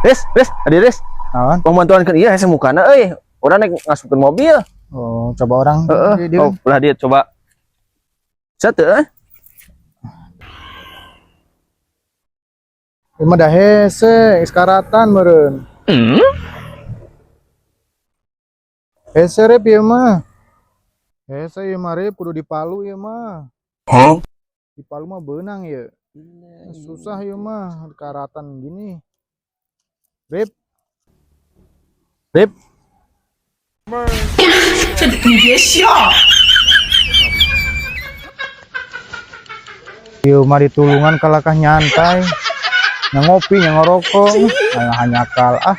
Ris, Ris, adi Ris. Naon? Pembantuan kan iya hese mukana euy. Urang naik ngasupkeun mobil. Oh, coba orang Heeh. di Oh, ulah dia coba. Satu eh. Ieu mah da hese, geus karatan meureun. Hese Rip ieu mah. Hese ieu mah Rip, kudu dipalu ieu mah. Dipalu mah beunang ieu. Susah ieu mah karatan gini. Rip. Rip. 你别笑。 Ieu mah ditulungan kalakah nyantai. Nya ngopi, nya ngerokok, malah nyakal ah.